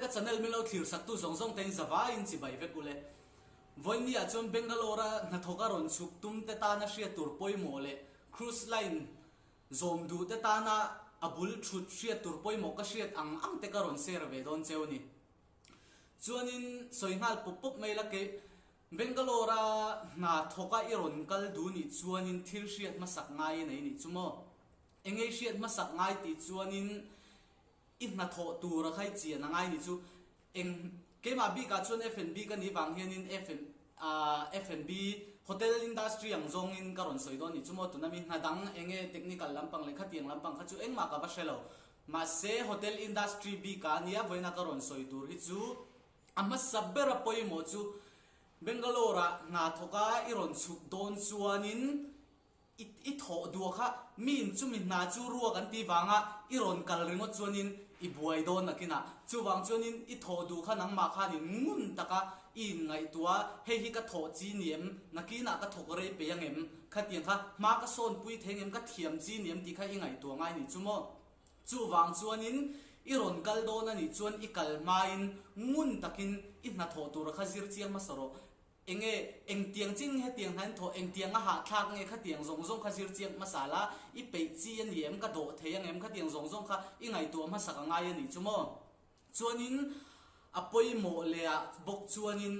ka channel min lo thlir sak tu zawng zawng te in zavaiin chibai vek ule. Vawiin ah chuan Bangalore a hnathawk a rawn chhuk tum te tana hriat tur pawimawh leh cruise line zawm duh te tana a bul thut hriat tur pawimawh ka hriat ang ang te ka rawn share ve dawn cheu ni. Chuanin sawi nghal pawp pawp mai la kei Bangalore a hna thawk a i rawn kal duh nih chuanin thil hriat hmasak ngai a nei nih chu maw? Engei hriat hmasak ngai tih chuanin I hnathawh tur a khai chian a ngai ni chu eng keimah bikah chuan F&B ka nih vang hianin F&B hotel industry ang zawngin ka rawn sawi dawn ni chu maw tuna mi hna dang enge technical lampang leh khatiang lampang kha chu engmah ka va hre lo mahse hotel industry bikah ania vawiina ka rawn sawi tur hi chu a hmasa bera pawimawh chu Bangalore ah hna thawka i rawn chhuk dawn chuanin I i thawh duah kha miin chumi hna chu ruak an tih vanga i rawn kal ringawt chuanin i buai dawn nakinah. Chuvang chuanin i thawh duh kha nangmah khanin ngun taka i inngaihtuah a, hei hi ka thawh chi ni em, nakinah ka thawk rei pei ang em, khatiang kha hma ka sawnpui thei ang em, ka thiam chi ni em tih kha i ngaihtuah ngai ni chu maw. Chuvang chuanin i rawn kal dawn a nih chuan i kal hmain ngun takin i hnathawh tura kha zir chiang hmasa rawh. Enge, engtiang chin nge hetiang hna in thawh, engtiang a hahthlak nge khatiang zawng zawng kha zir chiang hmasa la, i peih chi a ni em, ka dawh thei ang em, khatiang zawng zawng kha i ngaihtuah hmasak a ngai a nih chu maw? Chuanin a pawimawh leh ah bawk chuanin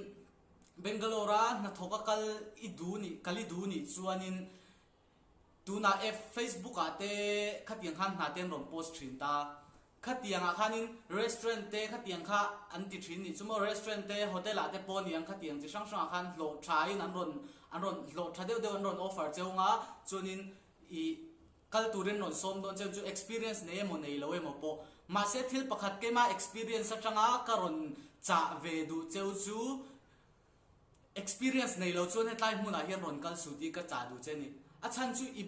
Bangalore a hnathawk a kal i duh nih, kal i duh nih chuanin Tunah F Facebook ah te khatiang khan hna te an rawn post thin ta. Khatiang ah khanin restaurant te khatiang kha an ti thin nih chu maw restaurant te hotel ah te pawh aniang khatiang chi hrang hrang ah khan hlawh tha in an rawn an rawn hlawh tha deuh deuh an rawn offer cheu nga chuanin ih kal turin rawn sawm dawn cheu chu experience nei emaw nei lo emaw pawh mahse thil pakhat keima experience atanga ka rawn chah ve duh cheu chu Experience nei lo chuan hetlai hmunah hian rawn kal suh tih ka chah duh che a ni. A chhan chu i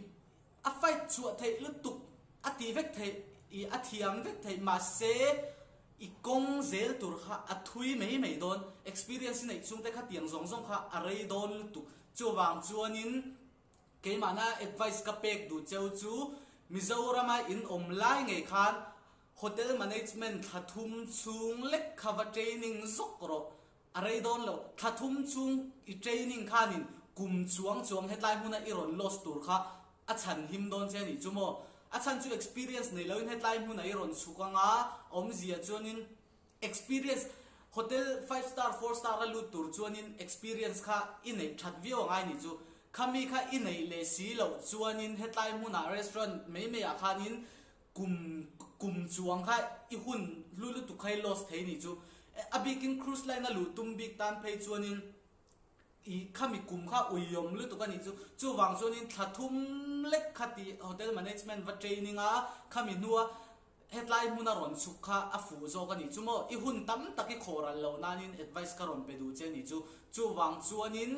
a fight chhuah theih lutuk, a tih vek theih, i a thiam vek theih mahse i kawng zel tur kha a thui mai mai dawn. Experience i neih chhungte kha tiang zawng zawng kha a rei dawn lutuk. Chuvang chuanin keimahna advice ka pek duh cheu chu Mizorama in awm lai ngei khan Hotel Management thla thum chhung lek kha va training zawk rawh. A rei dawn lo, thla thum chung i training khanin kum chuang chuang hetlai hmuna i rawn loss tur kha a chhan him dawn che a nih chu maw? A chhan chu experience nei loin hetlai hmuna i rawn chhuk anga awmzia chuanin experience hotel five star four star a lut tur chuanin experience kha i neih that viau angai nih chu. Khami kha i neih leh si loh chuanin hetlai hmunah restaurant mai maiah khanin Kum kum chuang kha i hun hlu lutuk kha i loss thei nih chu. A bikin cruise line a luh tum bik tan phei chuanin i khami kum kha uiawm lutuk a nih chu. Chuvang chuanin thla thum lek kha ti hotel management va training a khami hnua hetlai hmuna rawn chhuk kha a fuh zawk a nih chu maw. I hun tam tak i khawh ral loh nanin advice ka rawn pe duh che nih chu. Chuvang chuanin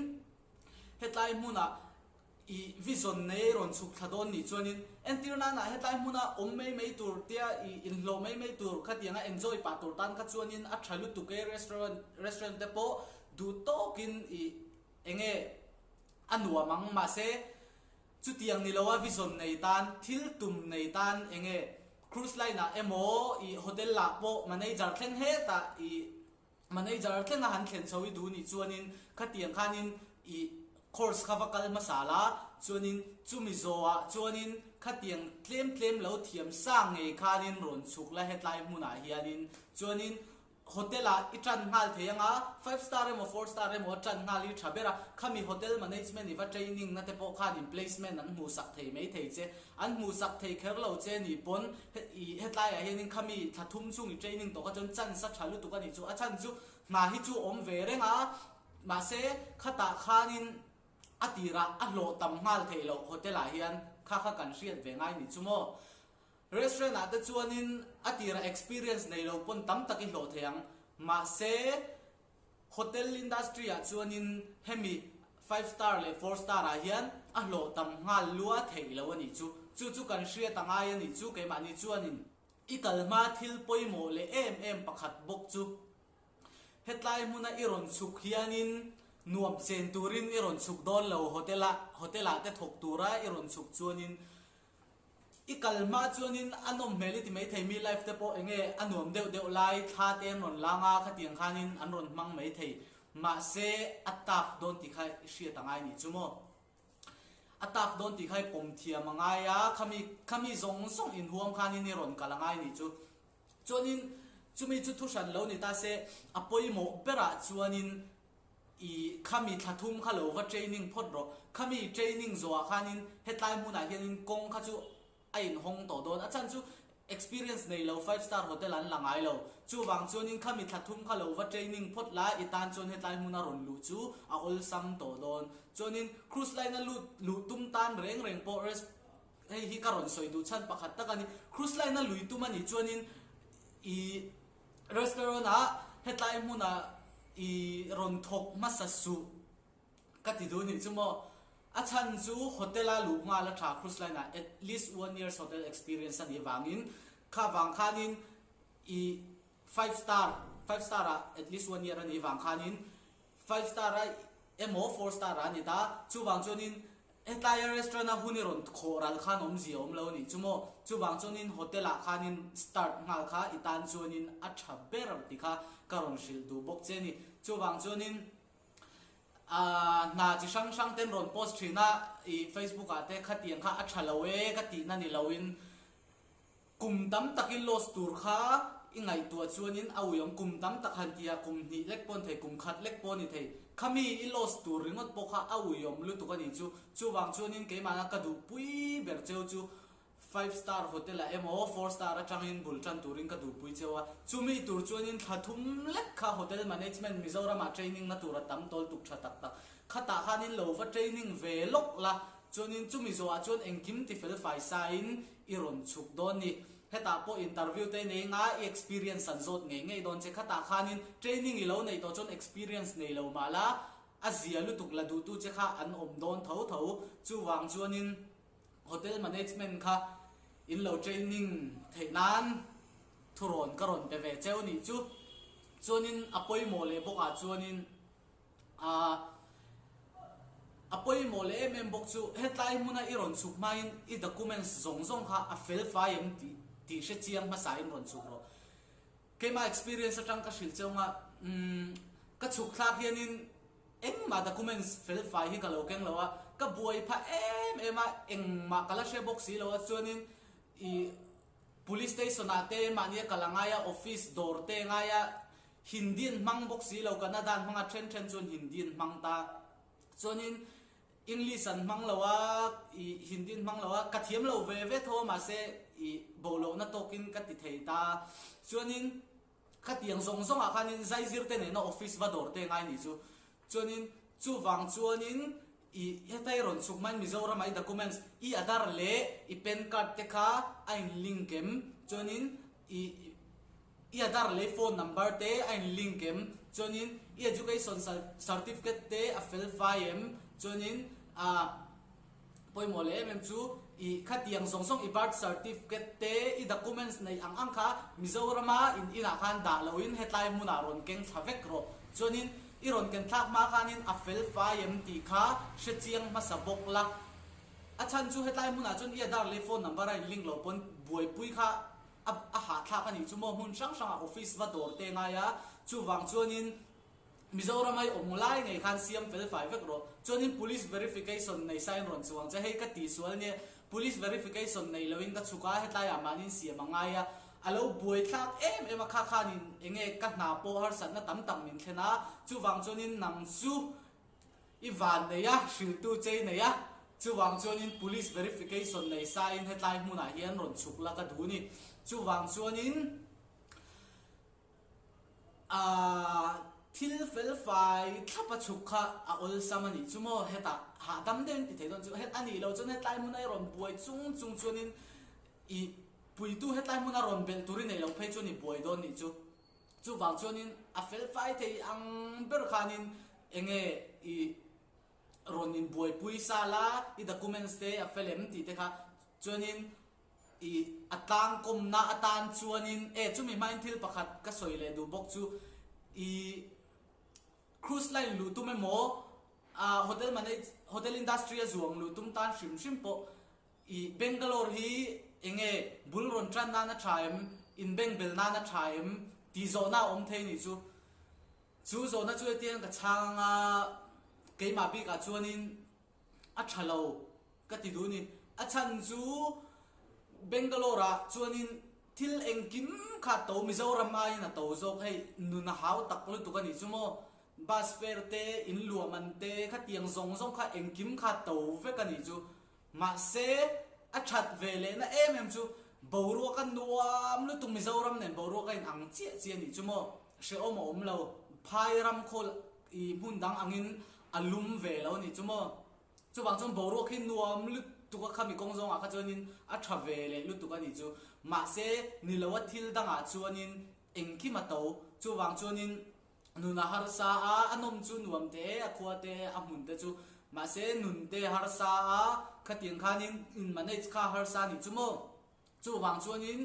hetlai hmunah I vision nei rawn chhuk thla dawn nih chuanin entir nana hetlai hmuna awm mai mai tur tia i inhlawh mai mai tur khatianga enjoy pah tur tan kha chuanin a tha lutuk e restaurant restaurant te pawh duh tawkin i enge a nuam ang mahse chutiang ni loa vision nei tan thil tum nei tan enge cruise line ah emaw i hotel ah pawh manager thleng hetah i Manager thlenga han thlen chho i duh nih chuanin khatiang khanin i course kha va kal hmasa la, chuanin chumi zawhah chuanin khatiang tlem tlem lo thiam sa ngei khanin rawn chhuk la hetlai hmunah hianin chuanin hotel ah i tan nghal thei anga five star emaw four star emaw a tan nghal hi tha ber a, khami hotel management i va training na te pawh khanin placement an hmuhsak thei mai thei che. An hmuhsak thei kher lo che ni pawn i hetlaiah hianin khami thla thum chung i training tawh kha chuan chance a tha lutuk a nih chu. A chhan chu hna hi chu awm ve reng a, mahse khatah khanin a tirah a hlawh tam nghal theih loh hotel ah hian kha kha kan hriat ve ngai nih chu maw. Restaurant ah te chuanin a tirah experience nei lo pawn tam tak i hlawh thei ang, mahse Hotel industry ah chuanin hemi five star leh four star ah hian a hlawh tam nghal lua theih lo a nih chu. Chu chu kan hriat a ngai a nih chu keimahni chuanin i kal hma thil pawimawh leh em em pakhat bawk chu hetlai hmuna i rawn chhuk hianin nuam chen turin i rawn chhuk dawn lo hotel ah hotel ah te thawk tura i rawn chhuk chuanin. I kal hma chuanin a nawm hmel i ti maithei mi life te pawh enge a nuam deuh deuh lai thla te an rawn lang a khatiang khanin an rawn hmang maithei mahse a tough dawn tih kha i hriat a ngai nih chu maw. A tough dawn tih kha i pawm thiam a ngai a khami khami zawng zawng inhuam khanin i rawn kal a ngai nih chu. Chuanin chumi chu thu hran lo ni ta se a pawimawh berah chuanin I khami thla thum kha lo va training phawt rawh. Khami training zawhah khanin hetlai hmunah hianin kawng kha chu a inhawng tawh dawn. A chhan chu experience nei lo five star hotel an la ngai lo. Chuvang chuanin khami thla thum kha lo va training phawt la i tan chuan hetlai hmuna rawn luh chu a awlsam tawh dawn. Chuanin cruise line a lut luh tum tan reng reng pawh rest hei hi ka rawn sawi duh chhan pakhat tak a ni. Cruise line a lui tum a nih chuanin i Restaurant ah hetlai hmunah i rawn thawk hmasa suh ka ti duh nih chu maw? A chhan chu hotel a luh nghal a tha cruise line ah at least one years hotel experience a nih vangin kha vang khanin i five star five star ah at least one year a nih vang khanin five star a emaw four star ah a ni ta chuvang chuanin Hetaia restaurant a hun i rawn khawh ral khan awmzia awm lo nih chu maw? Chuvang chuanin hotel ah khanin start nghal kha i tan chuanin a tha ber ti kha ka rawn hrilh duh bawk che ni. Chuvang chuanin aah hna chi hrang hrang ten rawn post thin a i facebook ah te khatiang kha a tha lo e ka tihna ni loin Kum tam takin loss tur kha i ngaihtuah chuanin a ui awm, kum tam tak han tihah kum hnih lek pawh a ni thei, kum khat lek pawh a ni thei. Khami i loss tur ringawt pawh kha a ui awm lutuk a nih chu. Chuvang chuanin keimahna ka duhpui ber cheu chu five star hotel ah emaw four star atangin bul tan turin ka duhpui cheu a. Chumi tur chuanin thla thum lek kha hotel management Mizoramah training na tur a tam tawl tuk tha tak tak. Khatah khanin lo va training ve lawk la, chuanin chumi zawhah chuan engkim ti fel fai sain I rawn chhuk dawn ni. Hetah pawh interview te nei nga i experience an zawt ngei ngei dawn che. Khatah khanin training i lo neih tawh chuan experience nei lo mah la a zia lutuk la duhtu che kha an awm dawn tho tho. Chuvang chuanin hotel management kha in lo training theih nan thurawn ka rawn pe ve cheu nih chu. Chuanin a pawimawh leh bawkah chuanin. A a pawimawh leh em em bawk chu hetlai hmuna i rawn chhuk hmain i documents zawng zawng kha a fel fai em tih tih hre chiang hmasa in rawn chhuk rawh. Keimah experience atang ka hrilh cheu nga umm ka chhuk thlak hianin engmah documents fel fai hi ka lo keng lo a, ka buai phah em em a, engmah ka la hre bawk si lo a chuanin i police station ah te mahni a kal a ngai a, office dawr te a ngai a, Hindi an hmang bawk si lo, Kannada an hmang a, then then chuan Hindi an hmang ta. Chuanin English an hmang lo a, ih Hindi an hmang lo a, ka thiam lo ve ve tho a mahse ih bo lohna tawkin ka ti thei ta. Chuanin khatiang zawng zawngah khanin zaizir te nena office va dawr te ngai nih chu. Chuanin chuvang chuanin ih hetai rawn chhuk hmain Mizoram ah i documents, i Aadhaar leh i pan card te kha a in link em? Chuanin ih I Aadhaar leh phone number te a in link em? Chuanin i education certificate te a fel fai em? Chuanin ah pawimawh leh em em chu i khatiang zawng zawng i birth certificate te i documents neih ang ang kha Mizorama in inah khan dah loin hetlai hmunah rawn keng thla vek rawh. Chuanin i rawn ken thlak hma khanin a fel fai em tih kha hre chiang hmasa bawk la. A chhan chu hetlai hmunah chuan i Aadhaar leh phone number a in link loh pawn buaipui kha A a hahthlak a nih chu maw hmun hrang hrangah office va dawr te ngai a, chuvang chuanin Mizoram ai awm lai ngei khan siam fel fai vek rawh. Chuanin police verification nei sain rawn chuang che, hei ka tihsual nia, police verification nei loin ka chhuk a, hetlaiah mahniin siam a ngai a, a lo buaithlak em em a, kha khanin enge ka hna pawh harsatna tam tak min thlen a, chuvang chuanin nang chu I van nei a, hriltu chei nei a, chuvang chuanin police verification nei sa in hetlai hmunah hian rawn chhuk la ka duh ni. Chuvang chuanin aah thil fel fai thlap a chhuk kha a awlsam a nih chu maw, hetah hahdam deuhin ti thei dawn chu het a nih loh chuan hetlai hmuna i rawn buai chung chung chuanin i puitu hetlai hmuna rawn belh tur i neih loh phei chuan i buai dawn nih chu. Chuvang chuanin a felfai thei ang ber khanin enge i rawn inbuaipui sa la, i documents te a fel em tih te kha chuanin i a tlangkawmna atan chuanin e chumi hmain thil pakhat ka sawi leh duh bawk chu i cruise line luh tum emaw ah hotel manage hotel industry a zuang luh tum tan hrim hrim pawh i Bangalore hi. enge bul rawn tan nan a tha em, inbengbel nan a tha em tih zawhna a awm thei nih chu. Chu zawhna chu hetiang ka chhang anga keimah bikah chuanin a tha lo ka ti duh ni. A chhan chu Bangalore ah chuanin thil engkim kha to Mizoram aiin a to zawk hei nun a hau tak lutuk a nih chu maw. Bus fare te, in luah man te khatiang zawng zawng kha engkim kha to vek a nih chu. Mahse a that ve lehna em em chu boruak a nuam lutuk Mizoram nen boruak a in ang chiah chiah a nih chu maw. Hrehawm a awm lo. Phai ram khawl i hmun dang angin a lum ve lo a nih chu maw. Chuvang chuan boruak hi nuam lutuk a khami kawng zawngah kha chuanin a tha ve leh lutuk a nih chu. Mahse ni lo a thil dangah chuanin engkim a to. Chuvang chuanin nun a harsa a, a nawm chu nuam te, a khua te, a hmun te chu. Mahse nun te harsa a, khatiang khanin in manage kha harsa a nih chu maw. Chuvang chuanin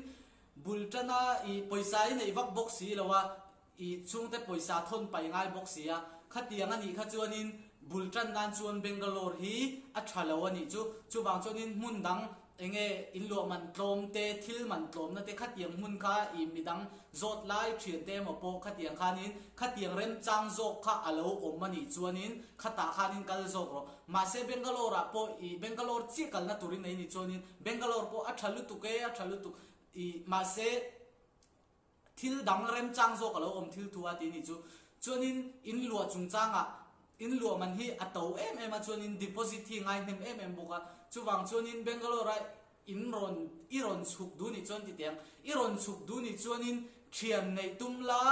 bul tana i pawisa i neih vak bawk si lo a, i chhungte pawisa thawn pai ngai bawk si a, khatiang a nih kha chuanin bul tan nan chuan Bangalore hi a tha lo a nih chu. Chuvang chuanin hmun dang enge inluah man tlawm te, thil man tlawmna te khatiang hmun kha i midang zawt lai thian te emaw pawh khatiang khanin khatiang remchang zawk kha a lo awm a nih chuanin khatah khanin kal zawk rawh. Mahse Bangalore ah pawh i Bangalore chiah kalna turin nei ni chuanin Bangalore pawh a tha lutuk e, a tha lutuk i mahse thil dang remchang zawk a lo awm thil thu a tih nih chu. Chuanin in luah chungchangah in luah man hi a to em em a, chuanin deposit hi ngai hnem em em bawk a. Chuvang chuanin Bangalore a in rawn i rawn chhuk duh nih chuan ti teh ang, i rawn chhuk duh nih chuanin thian neih tum la,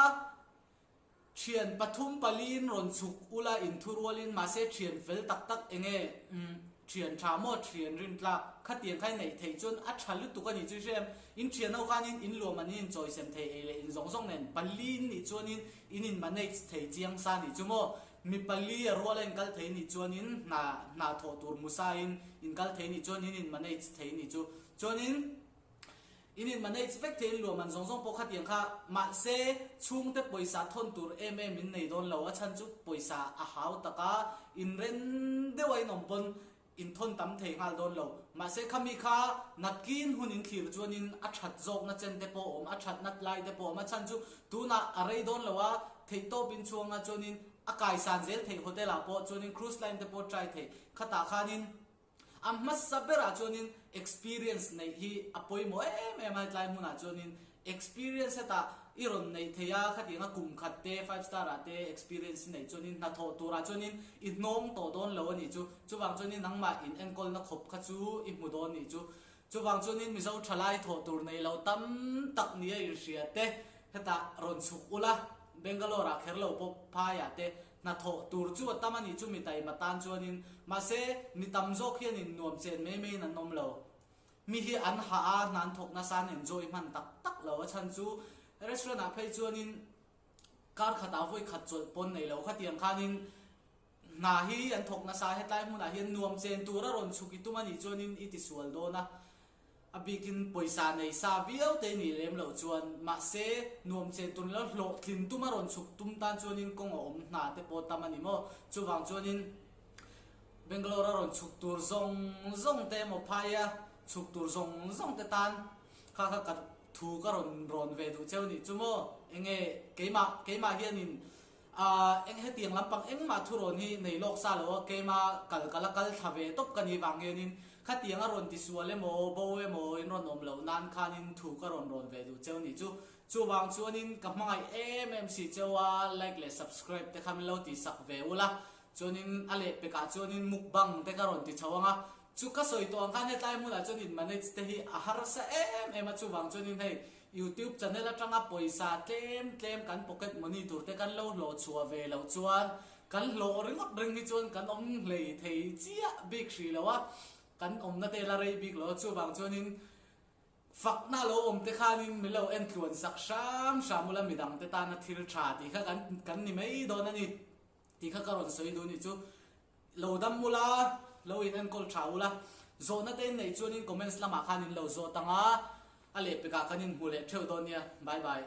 Thian pathum paliin rawn chhuk ula inthurualin mahse thian fel tak tak enge umm thian tha maw thian rintlak khatiang kha i neih theih chuan a tha lutuk a nih chu i hria em in thian ho khanin in luam an in inchawisem thei ei leh in zawng zawng nen paliin nih chuanin in in manage thei chiang sa nih chu maw mi pali a ruala in kal thei nih chuanin hna hna thawh tur hmusa in in kal thei nih chuan in in manage thei nih chu chuanin In in manage vek thei in luah man zawng zawng pawh khatiang kha mahse chhungte pawisa thawn tur em em in nei dawn lo a chhan chu pawisa a hau tak a in ren deuh a in awm pawn in thawn tam thei nghal dawn lo mahse khami kha nakin hun in thlir chuan in a that zawk na chen te pawh a awm a that na lai te pawh a awm a chhan chu tunah a rei dawn lo a theihtawp in chhuang a chuan in a kaisan zel theih hotel ah pawh chuan in cruise line te pawh try thei khatah khan in A hmasa berah chuanin experience neih hi a pawimawh em em a, hetlai hmunah chuanin experience hetah i rawn neih thei a, khatianga kum khat te five star ah te experience i neih chuanin hnathawh turah chuanin i hnawng tawh dawn lo a nih chu, chuvang chuanin nangmah in enkawlna khawp kha chu i hmu dawn nih chu. Chuvang chuanin Mizo thalai thawh tur nei lo tam tak nia inhria te hetah rawn chhuk ula, Bangalore ah kher lo pawh phaiah te Hnathawh tur chu a tam a nih chu mi taima tan chuanin, mahse mi tam zawk hianin nuam chen mai maiin an awm lo. Mi hi an hah a, hna an thawk nasa an enjoy hman tak tak lo. A chhan chu restaurant ah phei chuanin kar khatah vawi khat chawlh pawn nei lo. Khatiang khanin hna hi an thawk nasa, hetlai hmunah hian nuam chen tur a rawn chhuk i tum a nih chuanin i tisual dawn a. A bikin pawisa nei sa viau te nih lem loh chuan mahse nuam chen tur lo hlawhtlin tum a rawn chhuk tum tan chuanin kawng a awm hna te pawh tam a ni maw? Chuvang chuanin Bangalore a rawn chhuk tur zawng zawng te emaw phaia chhuk tur zawng zawng te tan kha kha ka thu ka rawn rawn ve duh cheu nih chu maw? Enge keimah keimah hianin Ahh eng hetiang lampang engmah thurawn hi nei lawk sa lo a, keima kal ka la kal thla ve tawp ka nih vang hianin khatiang a rawn ti sual emaw bo emaw in rawn awm loh nan khanin thu ka rawn rawn ve duh cheu nih chu. Chuvang chuanin ka hmangaih em em si cheu a, like leh subscribe te kha min lo tih sak ve ula, chuanin a lehpekah chuanin mukbang te ka rawn ti chho ang a, Chu ka sawi tawh ang khan hetlai hmunah chuan in manage te hi a harsa em em a, chuvang chuanin hei YouTube channel atanga pawisa tlem tlem kan pocket money tur te kan lo hlawh chhuah ve loh chuan kan hlawh ringawt ring hi chuan kan awm hlei thei chiah bik hrih lo a, kan awmna te la rei bik lo a, chuvang chuanin fakna lo awm te khanin min lo en tluan sak hram hram ula midang te tana thil tha tih kha kan kan ni mai dawn a ni tih kha ka rawn sawi duh nih chu. Lo dam ula, lo in enkawl tha ula, zawhna te in neih chuanin comments lamah khan in lo zawt ang a, a lehpekah kan inhmu leh theuh dawn nia. Bye bye.